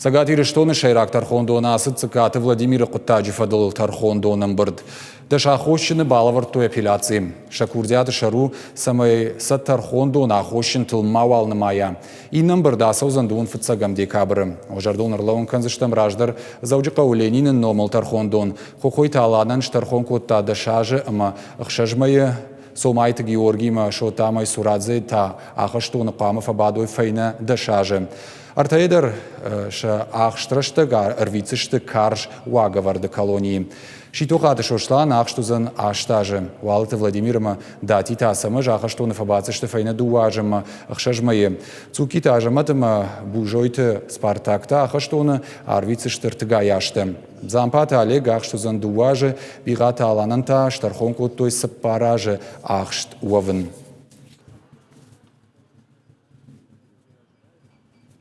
Цӕгат Ирыстоны сӕйраг тӕрхондоны ацыд Цъыккаты Владимиры хъуыддаджы фӕдыл тӕрхондон ӕмбырд. Дӕс аххосджыны балӕвӕрдтой апелляци. Сӕ курдиаты сӕр у, цӕмӕй сӕ тӕрхондон аххосджынтыл мауал нымайа. Иннӕ ӕмбырд ацӕудзӕн дыууын фыццӕгӕм декабры. Зӕрдыл ӕрлӕууын кӕндзыстӕм раздӕр Дзӕуджыхъӕуы Ленины номыл тӕрхондон Хохойты Аланӕн стӕрхон кодта дӕс азы ӕмӕ ӕхсӕз мӕйы. Цомайты Георгимӕ Шотамӕй Сурадзе та ахӕстоны хъуамӕ фӕбадой фӕйнӕ дӕс азы. Ӕртӕйӕ дӕр сӕ ахст рӕстӕг ӕрвитдзысты карз уагӕвӕрды колонийы. Ситохаты Сослан ахст уыдзӕн аст азы. Уалыты Владимир ӕмӕ Датиты Ацӕмӕз ахӕстоны фӕбаддзысты фӕйнӕ дыууӕ азы ӕмӕ ӕхсӕз мӕйы. Цукиты Азӕмӕт ӕмӕ Бузойты Спартак та ахӕстоны арвитдзысты ӕртыгай азтӕ. Дзампаты Олег ахст уыдзӕн дыууӕ азы, Бигъаты Аланӕн та стӕрхон кодтой цыппар азы ахст уӕвын.